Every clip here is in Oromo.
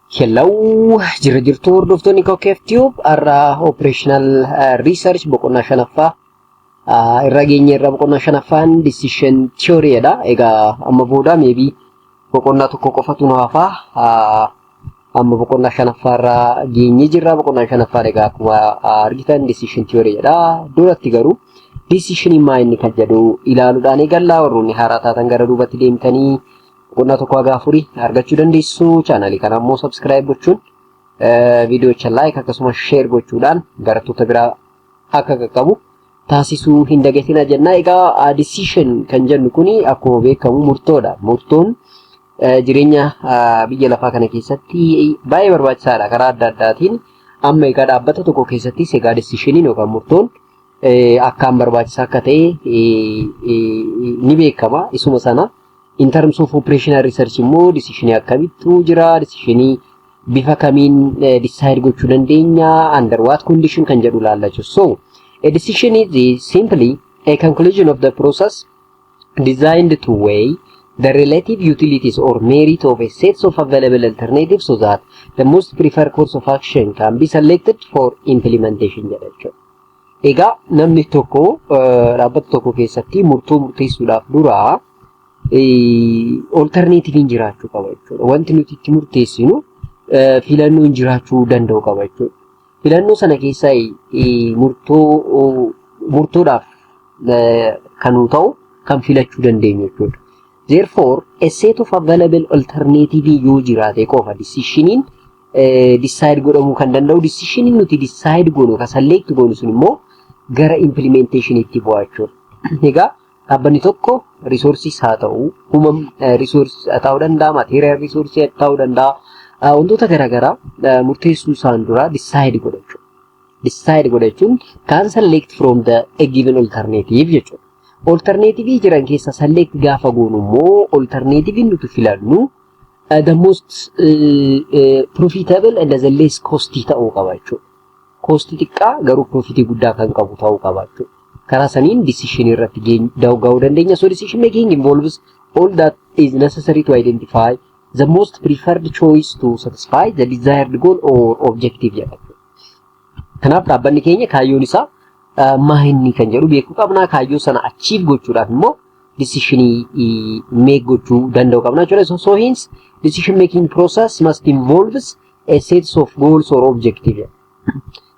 Hello, jira jirtu hordoftoonni Kokeef Tube. Har'a operational research boqonnaa shanaffaa irra geenye irra. Boqonnaa shanaffaan decision theory dha. Egaa amma booda maybe boqonnaa tokko qofatu nu hafa. Amma boqonnaa shanaffaa irra geenye jirra. Boqonnaa shanaffaan egaa akkuma argitan decision theory dha. Duratti garuu decision maa inni kan jedhu ilaaluudhaan eegalla. Warroonni haaraa taatan gara duubatti deemtanii boqonnaa tokko haga afurii argachuu dandeessu. Chaanalii kana immoo subscribe gochuun, viidiyoocha like akkasumas share gochuudhaan barattoota biraa akka qaqqabu taasisuu hin dagatina jenna. Egaa decision kan jennu kuni akkuma beekamu murtoodha. Murtoon jireenya biyya lafaa kana keessatti baay'ee barbaachisaadha karaa adda addaatiin. Amma egaa dhaabbata tokko keessattis egaa decisioniin yookaan murtoon akkaan barbaachisaa akka ta'e ni beekama. Isuma sana in terms of operational research immoo decisionii akkamittu jira, decisionii bifa kamiin decide gochuu dandeenya, under what condition kan jedhu ilaalla jechuudha. So a decision is simply a conclusion of the process designed to weigh the relative utilities or merit of a set of available alternatives so that the most preferred course of action can be selected for implementation jedha jechuudha. Egaa namni tokko dhaabbata tokko keessatti murtoo murteessuudhaaf dura alternatiiviin jiraachuu qaba jechuudha. Wanti nuti itti murteessinu filannoon jiraachuu danda'u qaba jechuudha. Filannoo sana keessaa murtoo murtoodhaaf kan nu ta'u kan filachuu dandeenyu jechuudha. Therefore, a set of available alternative yoo jiraate qofa decisioniin decide godhamuu kan danda'u. Decisioniin nuti decide goonu, kan select goonu sun immoo gara implementationitti bu'aa jechuudha. Egaa dhaabbanni tokko resources haa ta'u, human resource ta'uu danda'a, material resource ta'uu danda'a, wantoota garaagaraa murteessuu isaan dura decide godha jechuudha. Decide godha jechuun kan select from the a given alternative jechuudha. Alternative jiran keessa select gaafa goonu immoo alternative nuti filannu the most profitable and the less costly ta'uu qaba jechuudha. Cost xiqqaa garuu profitii guddaa kan qabu ta'uu qaba jechuudha. Karaa saniin decision irratti gahuu dandeenya. So decision making involves all that is necessary to identify the most preferred choice to satisfy the desired goal or objective jedha. Kanaaf dhaabbanni keenya kaayyoon isaa maa inni kan jedhu beekuu qabna. Kaayyoo sana achieve gochuudhaaf immoo decisionii make gochuu danda'u qabna jechuudha. So hence decision making process must involves a set of goals or objective,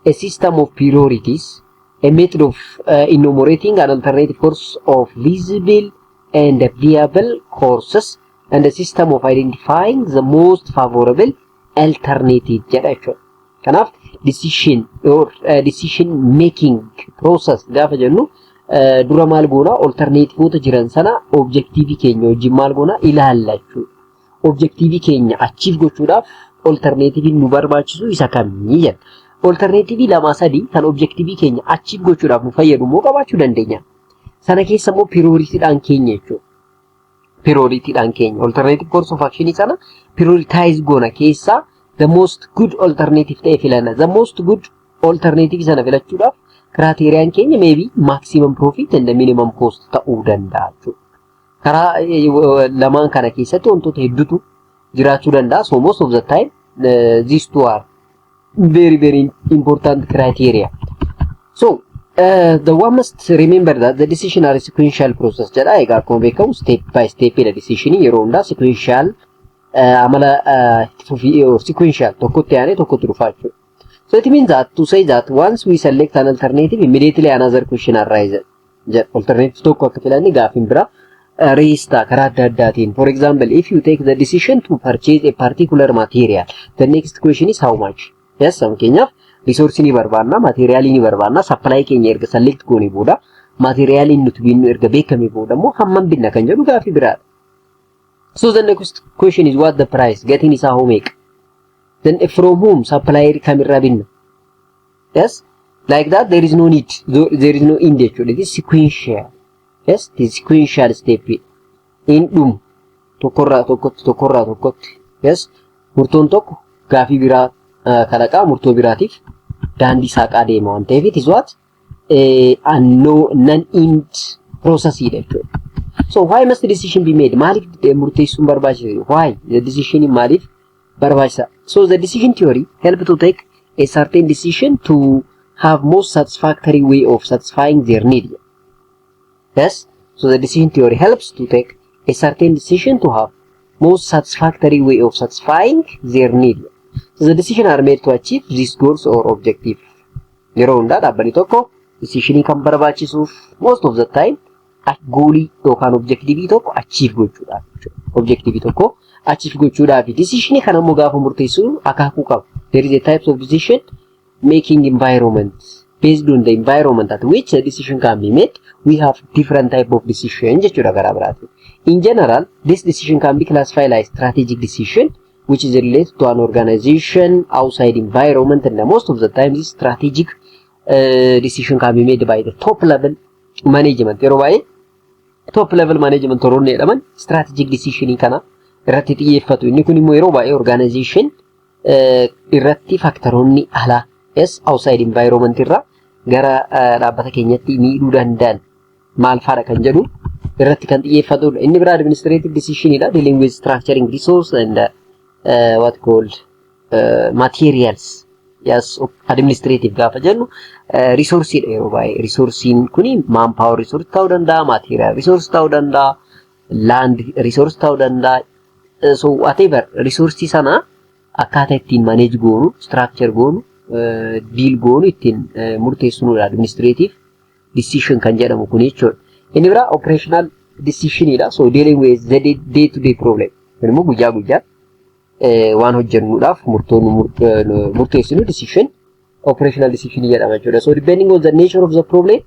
a system of priorities, a method of enumerating an alternative course of feasible and viable courses, and a system of identifying the most favorable alternative jedha jechuudha. Kanaaf decision or decision making process gaafa jennu dura maal goona? Alternativoota jiran sana objective keenya wajjin maal goona ilaalla jechuudha. Objective keenya achieve gochuudhaaf alternative nu barbaachisu isa kamii jedha. Alternative lama sadii kan objective keenya achieve gochuudhaaf nu fayyadu immoo qabaachuu dandeenya. Sana keessa immoo priorityidhaan keenya jechuudha. Priorityidhaan keenya alternative course of action sana prioritize goona keessaa the most good alternative ta'e filanna. The most good alternative sana filachuudhaaf criteriaan keenya maybe maximum profit and the minimum cost ta'uu danda'a jechuudha. Karaa lamaan kana keessatti wantoota hedduutu jiraachuu danda'a. So most of the time these two are very very important criteria. So the one must remember that the decision are sequential process jedha. Egaa akkuma beekamu step by step dha decision yeroo hundaa sequential amala fufii sequential tokkotti aanee tokkotti dhufa jechuudha. So it means that to say that once we select an alternative, immediately another question arises. Alternative tokko akka filanne gaaffiin biraa raise ta'a karaa adda addaatiin. For example, if you take the decision to purchase a particular material, the next question is how much? Yes, fakkeenyaaf resource ni barbaanna, materialii ni barbaanna, supply keenya erga select goone booda, materialiin nuti binnu erga beekame booda immoo hammam binna kan jedhu gaaffii biraadha. So the next question is what the price? Gatiin isaa hoo meeqa? Then from whom? Supplier kamirraa binna? Yes, like that there is no need, there is no end jechuudha. It is sequential. Yes, it is sequential step. In dhumu tokkorraa tokkotti, tokkorraa tokkotti. Yes, murtoon tokko gaafii biraa kalaqaa murtoo biraatiif daandii saaqaa deema waan ta'eef it is what a no non end process jechuudha. So why must the decision be made? Maaliif murteessuun barbaachise? Why? The decision maaliif barbaachisa. So the decision theory help to take a certain decision to have most satisfactory way of satisfying their need. Yes, so the decision theory helps to take a certain decision to have most satisfactory way of satisfying their need. So the decision are made to achieve these goals or objective. Yeroo hundaa dhaabbanni tokko decisionii kan barbaachisuuf most of the time goalii yookaan objectivii tokko achieve gochuudhaaf jechuudha. Objectivii tokko achieve gochuudhaaf decisionii kana immoo gaafa murteessu akaakuu qaba. There is a types of decision making environment. Based on the environment at which the decision can be made, we have different type of decision jechuudha garaa biraatiin. In general, this decision can be classified as strategic decision, which is related to an organization outside environment, and most of the time this strategic decision can be made by the top level management. Yeroo baay'ee top level management warroonni jedhaman strategic decision kana irratti xiyyeeffatu. Inni kun immoo yeroo baay'ee organization irratti factoroonni alaa, yes, outside environment irraa gara dhaabbata keenyatti miidhuu danda'an maal faadha kan jedhu irratti kan xiyyeeffatudha. Inni biraa administrative decision dha, dealing with structuring resource and what called materials. Yes, administrative gaafa jennu resource dha yeroo baay'ee. Resourcein kuni manpower resource ta'uu danda'a, material resource ta'uu danda'a, land resource ta'uu danda'a. So whatever resource sana akkaataa ittiin manage goonu, structure goonu, deal goonu ittiin murteessinudha administrative decision kan jedhamu kun jechuudha. Inni biraa operational decision dha. So dealing with the day to day problem. Kun immoo guyyaa guyyaa waan hojjennuudhaaf murtoo murteessinu decision operational decision jedhama jechuudha. So depending on the nature of the problem,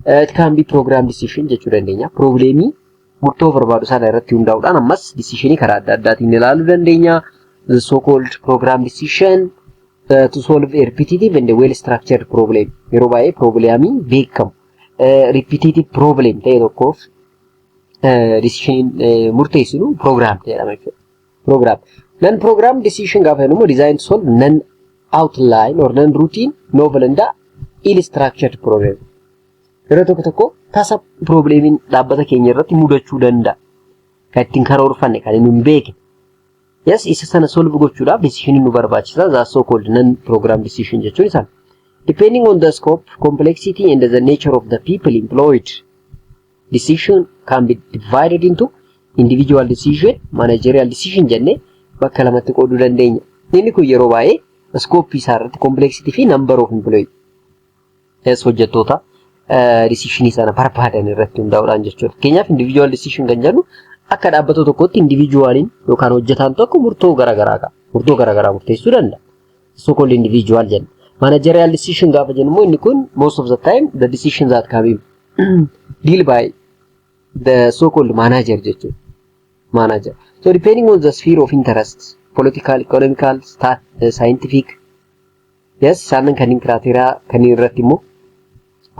it can be program decision jechuu dandeenya. Problemii murtoo barbaadu sana irratti hundaa'uudhaan ammas decisionii karaa adda addaatiin ilaaluu dandeenya. The so called program decision to solve a repetitive and well structured problem. Yeroo baay'ee problemii beekamu repetitive problem ta'e tokkoof decision murteessinu program jedhama jechuudha. Program. Non program decision gaafa jennu immoo design to solve non outline or non routine, novel and ill structured problem. Yeroo tokko tokko tasa problemiin dhaabbata keenya irratti mudachuu danda'a. Kan ittiin karoorfanne, kan nu hin beekne. Yes, isa sana solve gochuudhaaf decision nu barbaachisa. That's so called non program decision jechuun isaan. Depending on the scope, complexity and the nature of the people employed, decision can be divided into individual decision, managerial decision jennee bakka lamatti qooduu dandeenya. Inni kun yeroo baay'ee scope isaa irratti, complexity fi number of employee. Yes, hojjettoota decisionii sana barbaadan irratti hundaa'uudhaan jechuudha. Fakkeenyaaf, individual decision kan jennu akka dhaabbata tokkotti individualiin yookaan hojjetaan tokko murtoo garaagaraa qaba. Murtoo garaagaraa murteessuu danda'a. So called individual jenna. Managerial decision gaafa jennu immoo inni kun most of the time the decision that can be deal by the so called manager jechuudha. Manager. So depending on the sphere of interest, political, economical, stat, scientific, yes, isaanan kanneen criteria kanneen irratti immoo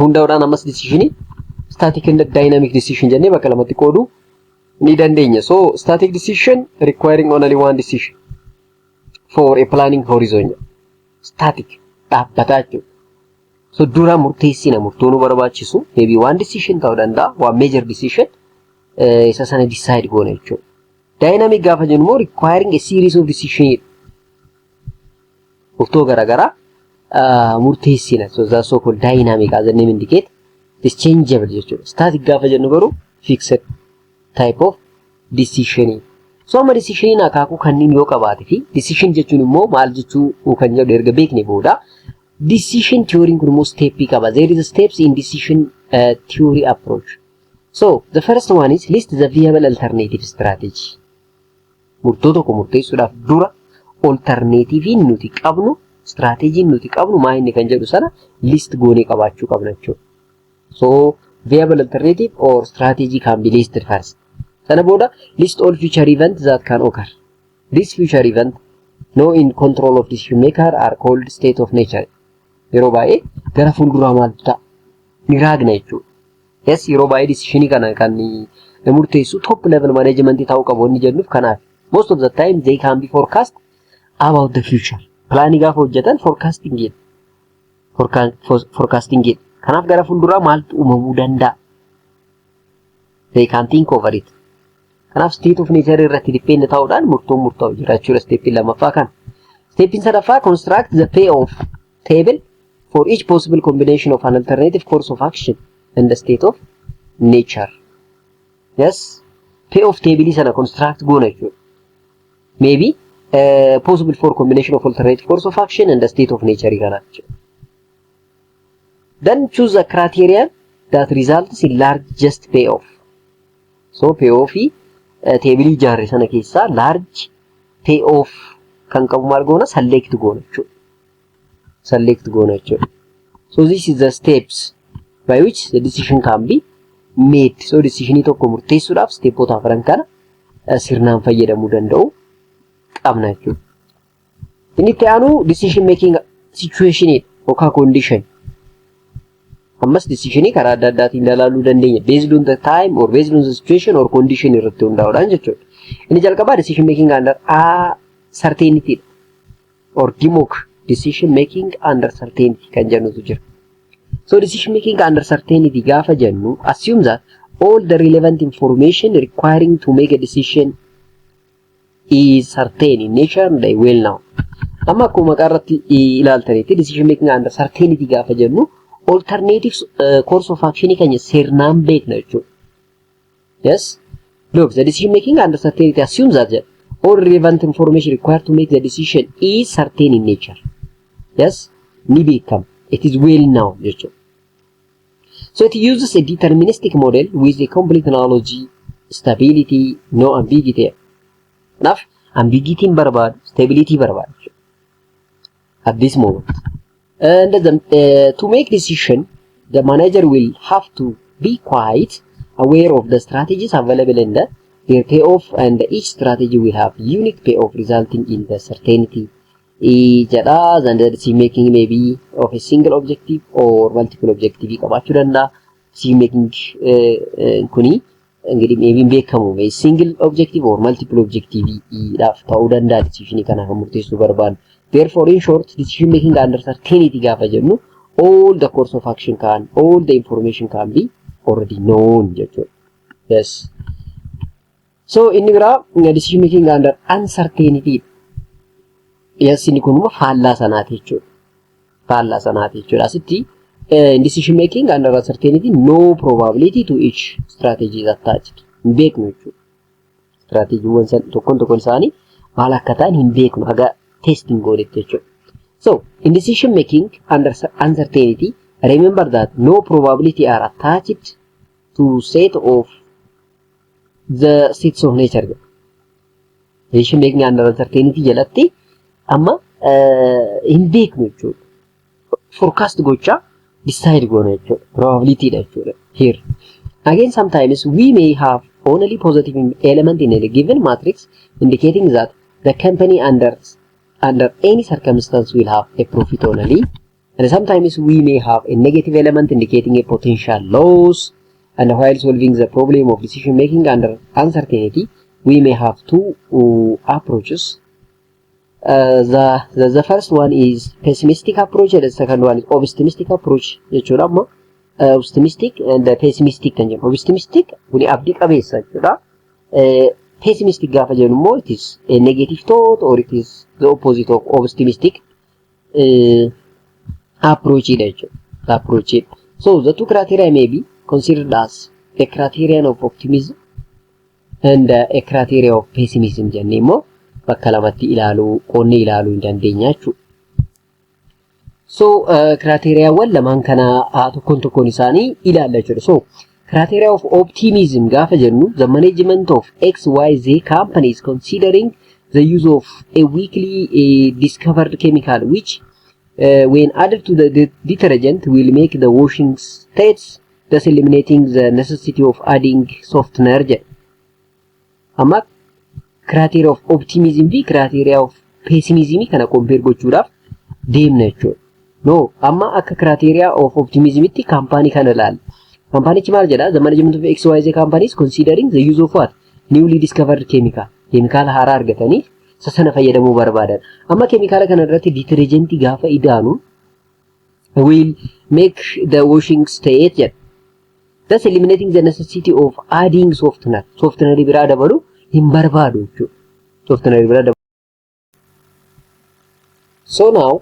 hundaa'uudhaan ammas decisionii static and dynamic decision jennee bakka lamatti qooduu ni dandeenya. So static decision requiring only one decision for a planning horizon. Static dhaabbataa jechuudha. So dura murteessina murtoo nu barbaachisu maybe one decision ta'uu danda'a, one major decision isa sana decide goona jechuudha. Dynamic gaafa jennu immoo requiring a series of decision, murtoo garaagaraa murteessina. So that's so called dynamic, as the name indicate, is changeable jechuudha. Static gaafa jennu garuu fixed type of decision. So amma decisioniin akaakuu kanneen yoo qabaate fi decision jechuun immoo maal jechuu kan jedhu erga beekne booda, decision theory kun immoo stepii qaba. There is steps in decision theory approach. So the first one is list the viable alternative strategy. Murtoo tokko murteessuudhaaf dura alternativein nuti qabnu, strategyiin nuti qabnu maa inni kan jedhu sana list goonee qabaachuu qabna jechuudha. So viable alternative or strategy can be listed first. Sana booda list all future events that can occur. This future event no in control of decision maker are called state of nature. Yeroo baay'ee gara fuulduraa maaltu ta'a? Ni raagna jechuudha. Yes, yeroo baay'ee decisionii kana kan murteessu top level management ta'uu qabu inni jennuuf kanaaf. Most of the time they can be forecast about the future. Planii gaafa hojjetan forecasting jedha. Forecasting jedha. Kanaaf gara fuulduraa maaltu uumamuu danda'a? They can think over it. Kanaaf state of nature irratti depend ta'uudhaan murtoon murtaa'u jira jechuudha steppiin lammaffaa kana. Steppiin sadaffaa, construct the payoff table for each possible combination of an alternative course of action in the state of nature. Yes, payoff table sana construct goona jechuudha. Maybe possible for combination of alternative course of action and the state of nature kana jechuudha. Then choose a criterion that results in largest payoff. So payoff table ijaarre sana keessaa large payoff kan qabu maal goona? Select goona jechuudha. Select goona jechuudha. So this is the steps by which the decision can be made. So decisionii tokko murteessuudhaaf steppoota afran kana sirnaan fayyadamuu danda'u qabna jechuudha. Inni itti aanu decision making situation yookaan condition. Ammas decisionii karaa adda addaatiin ilaaluu dandeenya. Based on the time or based on the situation or condition irratti hundaa'uudhaan jechuudha. Inni jalqabaa decision making under certainty or DMAIC, decision making under certainty kan jennutu jira. So decision making under certainty gaafa jennu, assume that all the relevant information requiring to make a decision is certain in nature and well known. Amma akkuma maqaa irratti ilaaltanitti, decision making under certainty gaafa jennu alternative course of action keenya sirnaan beekna jechuudha. Yes. Look, the decision making under certainty assumes that all relevant information required to make the decision is certain in nature. Yes, ni beekama. It is well known jechuudha. So it uses a deterministic model with a complete knowledge, stability, no ambiguity. Kanaaf ambiguity hin barbaadu, stability barbaadu jechuudha. At this moment. And to make decision, the manager will have to be quite aware of the strategies available in their payoff, and each strategy will have unique payoff resulting in the certainty jedha. And the decision making may be of a single objective or multiple objective qabaachuu danda'a. Decision making kuni እንግዲህ maybe beekamu single objective or multiple objective dhaaf ta'uu danda'a decisionii kana kan murteessuu barbaadu. Therefore, in short, decision making under certainty gaafa jennu, all the course of action can, all the information can be already known jechuudha. Yes. So inni biraa decision making under uncertainty. Yes, inni kun immoo faallaa sanaati jechuudha. Faallaa sanaati jechuudha. Asitti in decision making under uncertainty, no probability to each strategy is attached. Hin beeknu jechuudha. Strategiiwwan tokkoon tokkoon isaanii maal akka ta'an hin beeknu haga testing goonetti jechuudha. So in decision making under uncertainty, remember that no probability are attached to set of the states of nature. Decision making under uncertainty jalatti amma hin beeknu jechuudha. Forecast gochaa decide goona jechuudha. Probability dha jechuudha. Here. Again, sometimes we may have only positive element in a given matrix indicating that the company under any circumstance will have a profit only. And sometimes we may have a negative element indicating a potential loss. And while solving the problem of decision making under uncertainty, we may have two approaches. The first one is pessimistic approach and the second one is optimistic approach jechuudha. Amma optimistic and pessimistic kan jedhamu. Optimistic kuni abdii qabeessa jechuudha. Pessimistic gaafa jennu immoo it is a negative thought or it is the opposite of optimistic approach dha jechuudha. Approach. So the two criteria may be considered as a criterion of optimism and a criteria of pessimism jennee immoo bakka lamatti ilaaluu qoonnee ilaaluu hin dandeenya jechuudha. So criteriaawwan lamaan kana tokkoon tokkoon isaanii ilaalla jechuudha. So criteria of optimism gaafa jennu, the management of XYZ company is considering the use of a weekly discovered chemical which when added to the detergent will make the washing states, thus eliminating the necessity of adding softener jedha. Amma criteria of optimism fi criteria of pessimism kana compare gochuudhaaf deemna jechuudha. No, amma akka criteria of optimismitti kaampaanii kana ilaalla. Kaampaanichi maal jedha? The management of XYZ company is considering the use of what? Newly discovered chemical. Keemikaala haaraa argatanii isa sana fayyadamuu barbaadan. Amma keemikaala kana irratti detergentii gaafa idaanu will make the washing state jedha. Thus eliminating the necessity of adding softener. Softener biraa dabalu hin barbaadu jechuudha. Softener biraa dabalu. So now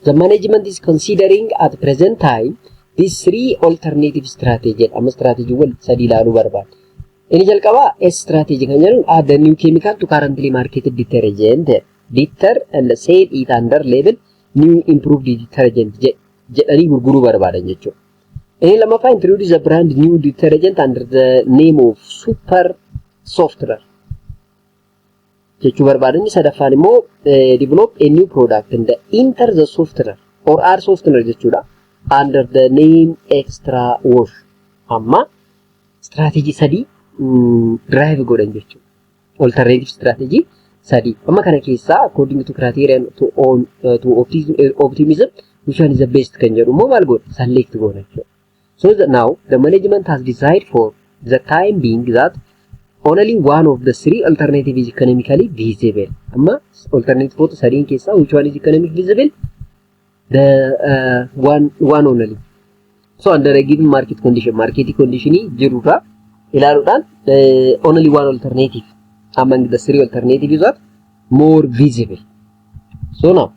the management is considering at present time these three alternative strategy. Amma strategiiwwan sadii ilaaluu barbaada. Inni jalqabaa S strategy kan jedhuun add the new chemical to currently marketed detergent. Deter and sell it under label new improved detergent jedhanii gurguruu barbaadan jechuudha. Inni lammaffaa introduce a brand new detergent under the name of super softener jechuu barbaadan. Inni sadaffaan immoo develop a new product and enter the softener or add softener jechuudha under the name extra wash. Amma strategy sadii drive godhan jechuudha. Alternative strategy sadii. Amma kana keessaa according to criterion to on to optimism, which one is the best kan jedhu immoo maal godha? Select goona jechuudha. So that now the management has decided for the time being that only one of the three alternative is economically feasible. Amma alternative sadiin keessaa which one is economically feasible? The one only. So under a given market condition, market condition jirurraa ilaaluudhaan only one alternative among the three alternative is what? More feasible. So now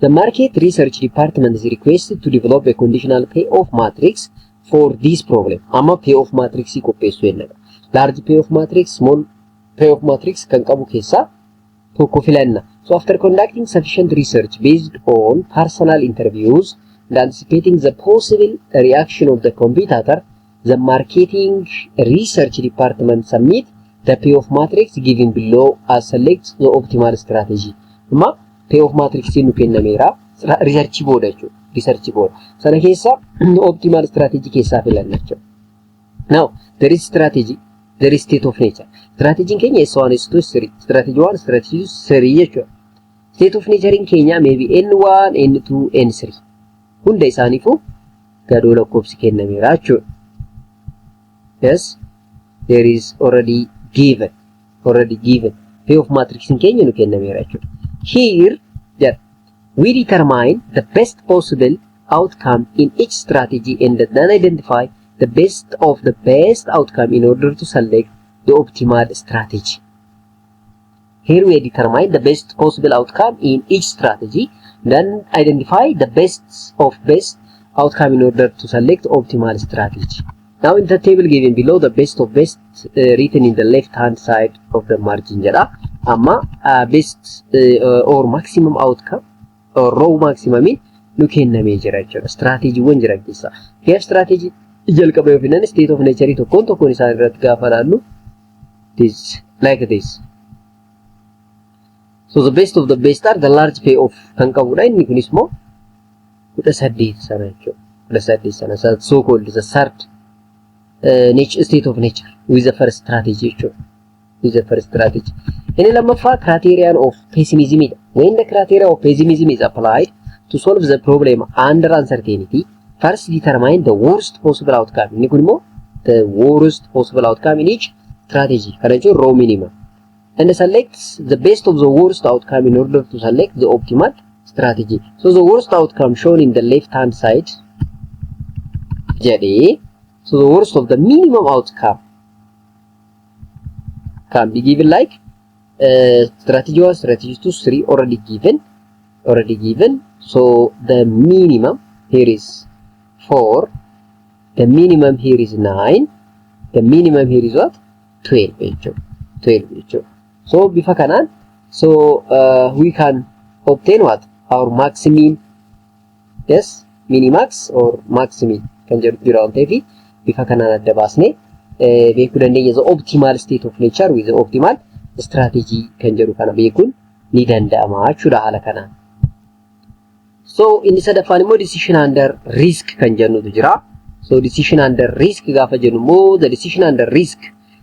the market research department is requested to develop a conditional payoff matrix for this problem. Amma payoff matrix qopheessuu jenna. Large payoff matrix, small payoff matrix kan qabu keessaa tokko filanna. So after conducting sufficient research based on personal interviews and anticipating the possible reaction of the competitor, the marketing research department submit the payoff matrix given below as select the optimal strategy. Amma payoff matrix nu kennameera. Research booda jechuudha. Research booda. Sana keessa optimal strategy keessaa filanna jechuudha. Now there is strategy, there is state of nature. Strategiin keenya S1, S2, S3. Strategy 1, strategy 3 jechuudha. State of nature keenya maybe N1, N2, N3. Hunda isaaniifuu gadoo lakkoofsi kennameera jechuudha. Yes, there is already given. Payoff matrix keenya nu kennameera jechuudha. Here, jedha, we determine the best possible outcome in each strategy and then identify the best of the best outcome in order to select the optimal strategy. Here we determine the best possible outcome in each strategy, then identify the best of best outcome in order to select optimal strategy. Now in the table given below, the best of best written in the left hand side of the margin jedha. Amma best or maximum outcome or row maximum nu kennamee jira jechuudha. Strateejiiwwan jiran keessaa. Here strategy jalqaba yoo filan state of nature tokkoon tokkoon isaan irratti gaafa ilaallu this like this. So the best of the best are the large payoff kan qabudha. Inni kunis immoo 18 sana jechuudha. 18 sana so called the third nature, state of nature with the first strategy jechuudha. With the first strategy. Inni lammaffaa criterion of pessimism dha. When the criteria of pessimism is applied to solve the problem under uncertainty, first determine the worst possible outcome. Inni kun immoo the worst possible outcome in each strategy. Kana jechuun row minimum. And select the best of the worst outcome in order to select the optimal strategy. So the worst outcome shown in the left hand side jedhee, so the worst of the minimum outcome can be given like strategy 1, strategy 2, 3 already given. So the minimum here is 4, the minimum here is 9, the minimum here is what? 12 jechuudha. 12 jechuudha. So bifa kanaan so we can obtain what? Our maximum, yes, minimax or maximum kan jedhu jira waan ta'eef bifa kanaan adda baasnee beekuu dandeenya. The optimal state of nature with the optimal strategy kan jedhu kana beekuun ni danda'ama jechuudha haala kanaan. So inni sadaffaan immoo decision under risk kan jennutu jira. So decision under risk gaafa jennu immoo the decision under risk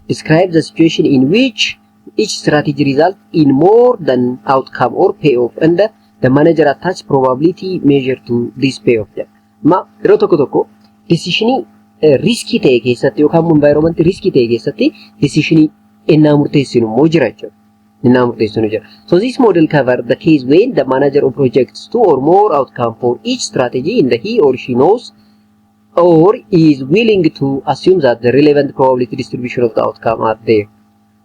describes the situation in which each strategy result in more than outcome or payoff and the manager attach probability measure to this payoff jedha. Amma yeroo tokko tokko decisionii riskii ta'e keessatti yookaan immoo environment riskii ta'e keessatti decisionii ennaa murteessinu immoo jira jechuudha. Ennaa murteessinu jira. So this model cover the case when the manager projects two or more outcome for each strategy and the he or she knows or is willing to assume that the relevant probability distribution of the outcome are there.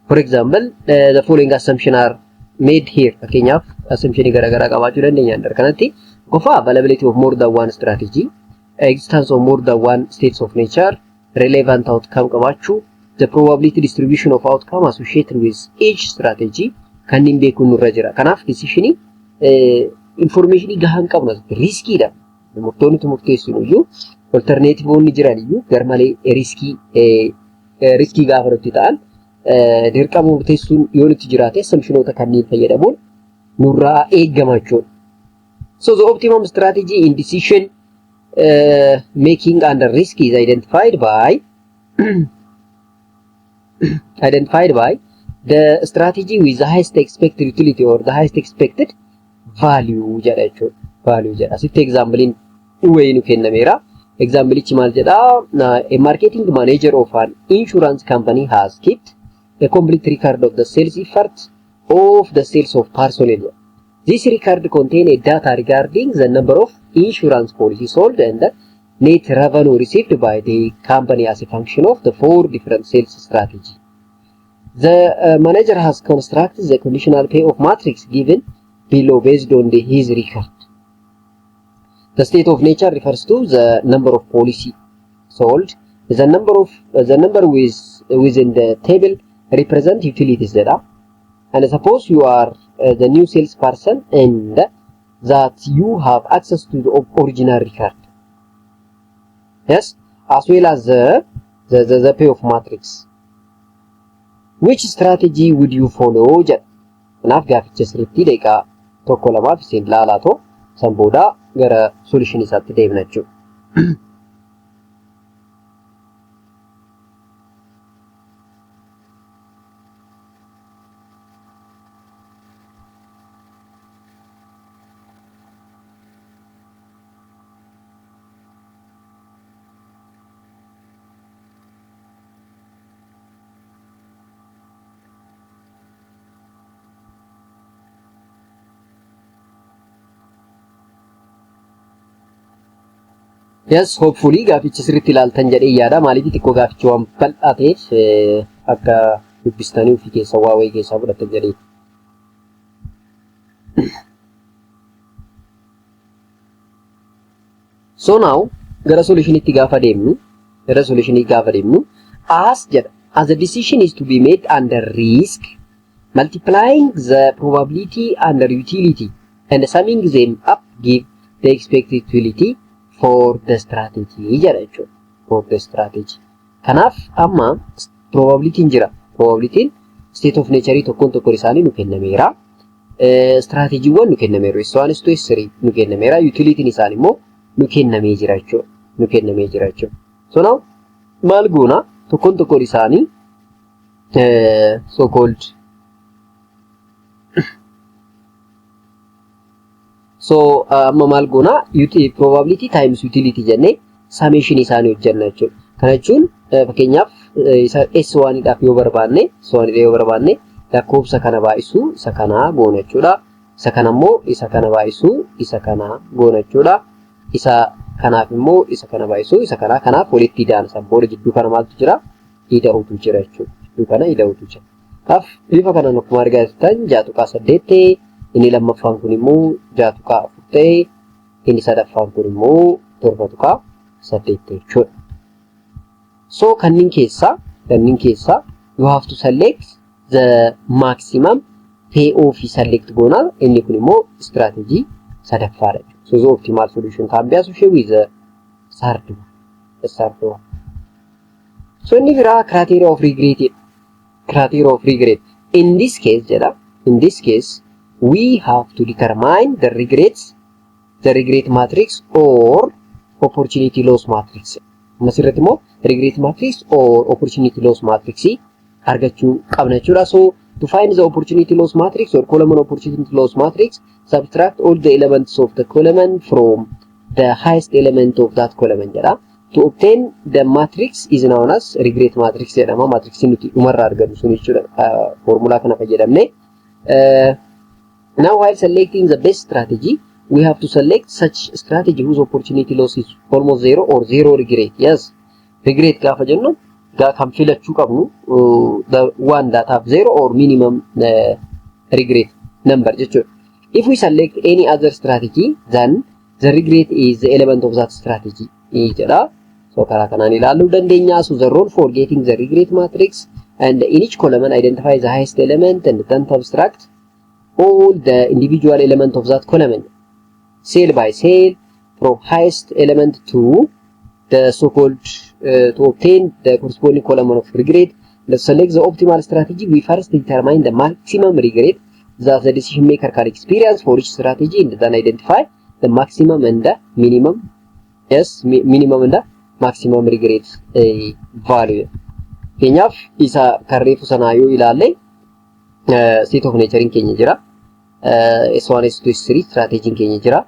For example, the following assumption are made here. Fakkeenyaaf assumption garaagaraa qabaachuu dandeenya under kanatti. Qofa availability of more than one strategy, existence of more than one states of nature, relevant outcome qabaachuu, the probability distribution of outcome associated with each strategy kanneen beekuun nurra jira. Kanaaf decisionii informationii gahaa hin qabnu asitti riskiidha. Murtoonni nuti murteessinu iyyuu alternativeonni jiran iyyuu garmalee riskii gaafa nutti ta'an dirqama murteessuun yoo nutti jiraate assumptionoota kanneen fayyadamuun nurraa eeggama jechuudha. So the optimum strategy in decision making under risk is identified by the strategy with the highest expected utility or the highest expected value jedha jechuudha. Value jedha. Asitti examplein wayii nu kennameera. Exampleichi maal jedha? A marketing manager of an insurance company has kept a complete record of the sales effort of the sales of personnel. This record contain a data regarding the number of insurance policies sold and the net revenue received by the company as a function of the four different sales strategy. The manager has constructed the conditional payoff matrix given below based on his record. The state of nature refers to the number of policy sold. The number within the table represent utilities data. And suppose you are the new salesperson and that you have access to the original record. Yes, as well as the payoff matrix. Which strategy would you follow? Jedha. Kanaaf gaaficha sirriitti daqiiqaa tokko lamaaf isin ilaalaa too san booda gara solution isaatti deemna jechuudha. Yes, hopefully gaaficha sirriitti ilaaltan jedhee yaada. Maaliif xiqqoo gaafichi waan bal'aa ta'eef akka dubbistanii ofii keessa waa wayii keessaa fudhatan jedhee. So now gara solutionitti gaafa deemnu gara solutionii gaafa deemnu as jedha, as a decision is to be made under risk, multiplying the probability under utility and summing them up give the expected utility for the strategy jedha jechuudha. For the strategy. Kanaaf amma probabilityin jira. Probabilityin state of nature tokkoon tokkoon isaanii nu kennameera. Strategyiiwwan nu kennameeru. S1, S2, S3 nu kennameera. Utilityin isaanii immoo nu kennamee jira jechuudha. Nu kennamee jira jechuudha. So now maal goona? Tokkoon tokkoon isaanii so called so amma maal goona? Probability times utility jennee summation isaanii hojjenna jechuudha. Kana jechuun fakkeenyaaf isa S1 dhaaf yoo barbaanne, S1 dha yoo barbaanne, lakkoofsa kana baay'isuu isa kanaa goona jechuudha. Isa kana immoo isa kana baay'isuu isa kana goona jechuudha. Isa kanaaf immoo isa kana baay'isuu isa kanaa, kanaaf walitti ida'an. San booda jidduu kana maaltu jira? Ida'utu jira jechuudha. Jidduu kana ida'utu jira. Kanaaf bifa kanaan akkuma argaa jirtan 6.8 ta'e, inni lammaffaan kun immoo 6.4 ta'e, inni sadaffaan kun immoo 7.8 ta'e jechuudha. So kanneen keessaa you have to select the maximum payoff select goona. Inni kun immoo strategy sadaffaadha jechuudha. So the optimal solution can be associated with the third one. The third one. So inni biraa criteria of regret. Criteria of regret. In this case jedha. In this case we have to determine the regrets, the regret matrix or opportunity loss matrix. Asirratti immoo regret matrix or opportunity loss matrix argachuu qabna jechuudha. So to find the opportunity loss matrix or column opportunity loss matrix, subtract all the elements of the column from the highest element of that column jedha. To obtain the matrix is known as regret matrix jedhama. Matrix nuti dhumarraa argannu sun jechuudha. Formulaa kana fayyadamne. Now while selecting the best strategy, We have to select such strategy whose opportunity loss is almost zero or zero regret. Yes, regret gaafa jennu gaa kan filachuu qabnu the one that have zero or minimum regret number jechuudha. If we select any other strategy, then the regret is the element of that strategy jedha. So karaa kanaan ilaaluu dandeenya. So the role for getting the regret matrix, and in each column identify the highest element and then subtract all the individual element of that column cell by cell from highest element to the so-called to obtain the corresponding column of regret. Let's select the optimal strategy. We first determine the maximum regret that the decision maker can experience for each strategy and then identify the maximum and the minimum, yes, minimum and the maximum regret value. Fakkeenyaaf, isa kan reefu sanaa yoo ilaalle, state of nature keenya jira. S1, S2, S3 strategy keenya jira.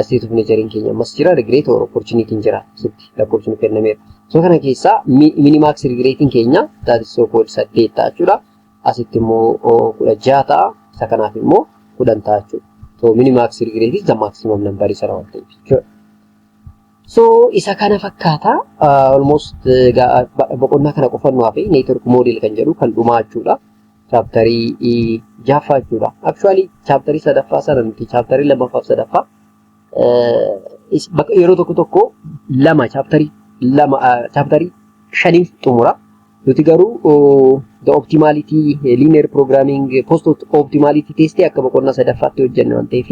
State of nature keenya ammas jira. Regret or opportunity jira. Sitti lakkoofsi nu kennameera. So kana keessaa minimax regretiin keenya, that is so called, 8 ta'a jechuudha. Asitti immoo 16 ta'a. Isa kanaaf immoo 10 ta'a jechuudha. So minimax regret is the maximum number isa waan ta'eef jechuudha. So isa kana fakkaata. Almost boqonnaa kana qofa nu hafe, network model kan jedhu kan dhumaa jechuudha. Chapterii jaffaa jechuudha. Actually, chapterii sadaffaa sana nuti chapterii lammaffaa fi sadaffaa yeroo tokko tokko lama, chapterii lama, chapterii shaniin xumura. Nuti garuu the optimality linear programming post optimality test akka boqonnaa sadaffaatti hojjenne waan ta'eef,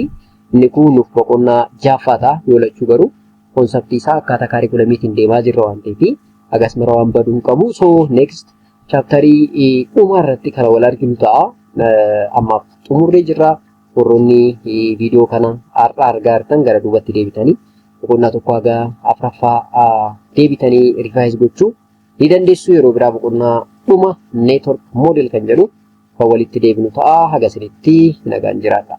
inni kun nuuf boqonnaa jaffaa ta'a. Yoo lachuu garuu conceptii isaa akkaataa curriculumiitiin deemaa jirra waan ta'eef, hagas mara waan baduu hin qabu. So next chapterii dhumaa irratti kan wal arginu ta'a. Ammaaf xumurree jirra. Warroonni viidiyoo kana har'a argaa jirtan gara duubatti deebitanii boqonnaa tokko haga afuraffaa deebitanii revise gochuu ni dandeessu. Yeroo biraa boqonnaa dhuma network model kan jedhu kan walitti deebinu ta'a. Haga isinitti nagaan jiraadha.